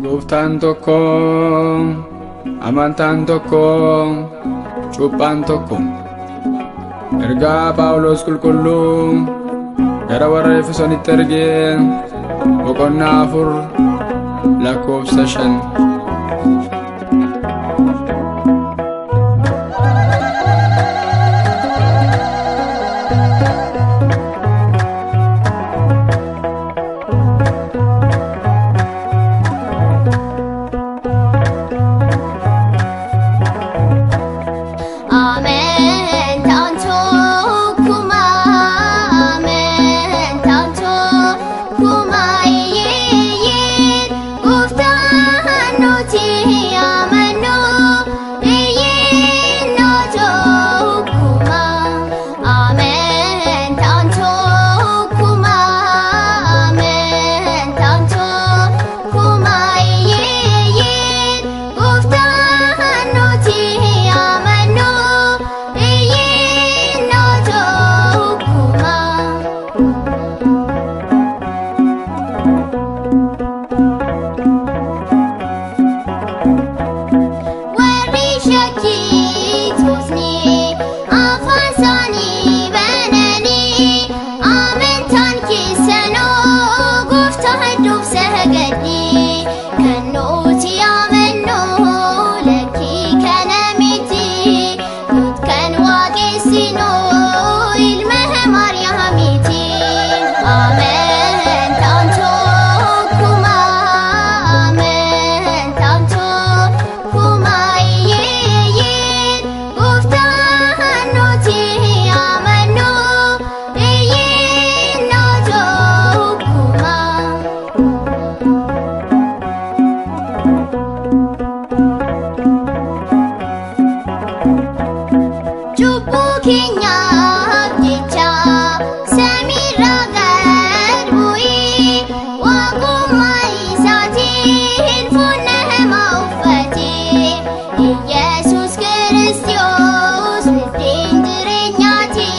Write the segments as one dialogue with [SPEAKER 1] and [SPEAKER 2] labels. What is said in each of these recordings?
[SPEAKER 1] Gooftaan tokko, amantaan tokko, cuuphaan tokko. Ergaa Phaawulos qulqulluu gara warra Efesoonitti ergee boqonnaa 4 lakkoofsa 5.
[SPEAKER 2] Amen. Tokkuma, amen. Tokkuma, iyyeen gooftaan nuti amannu, iyyeen tokkuma. Amen. Tokkuma, amen. Tokkuma, iyyeen gooftaan nuti amannu, iyyeen tokkuma. Warri shakkitootni afaan isaanii bananii amantaan keessanoo gooftaa hedduuf sagadii kan nuti amannu lakkii kana miti nut kan waaqessinu ilma Maariyaamiiti. Amantaan tokkuma, amantaan tokkuma, iyyeen gooftaan nuti amannu, iyyeen tokkuma. Cubbuu keenyaaf jecha samiirraa gad bu'ee waaqummaa isaatiin foon nama uffate. Iyyasuus Kiristoos buddeen jireenyaati.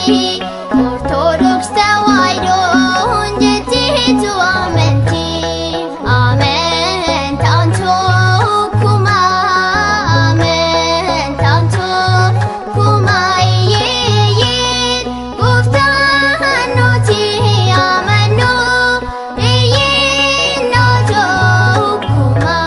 [SPEAKER 2] Ortodoks Tawaahidoon jetteetu amanti. Amantaan tokkuma, amantaan tokkuma, iyyeen gooftaan nuti amannu, iyyeen tokkuma.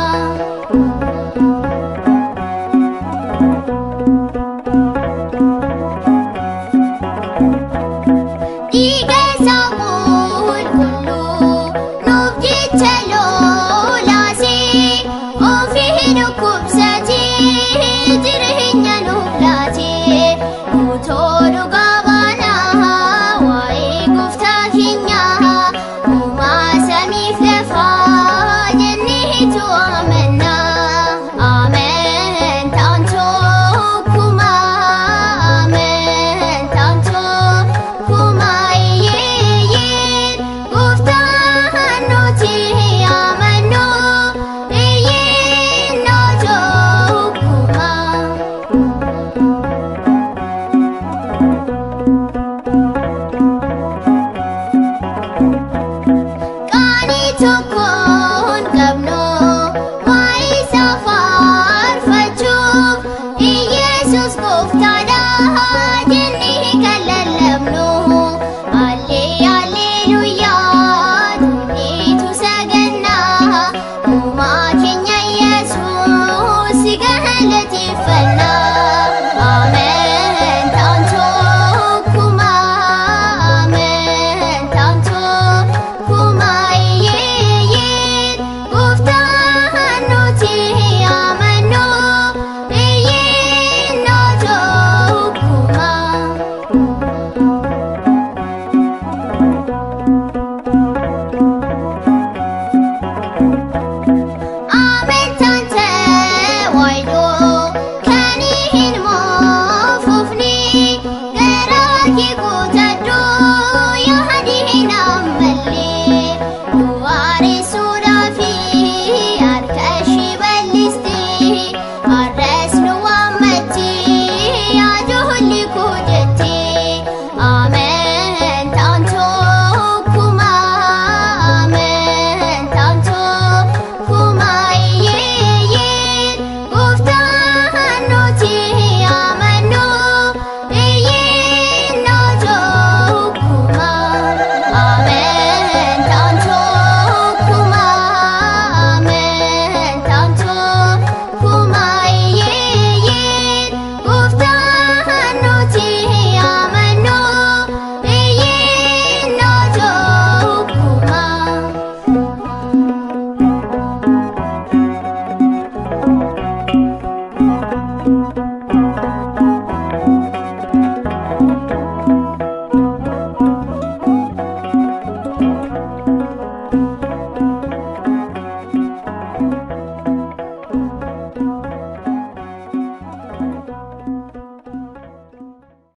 [SPEAKER 2] Dhiiga isaa qulqulluu nuuf jecha lolaasee ofii dhukkubsatee jireenya nuuf laatee utoo dhugaa baanaa waa'ee gooftaa keenyaa uumaa samiif lafaa jenneetu amannaa. Amantaan tokkuma, amantaan tokkuma, iyyeen gooftaan nuti amannu, iyyeen tokkuma. Qaanii tokko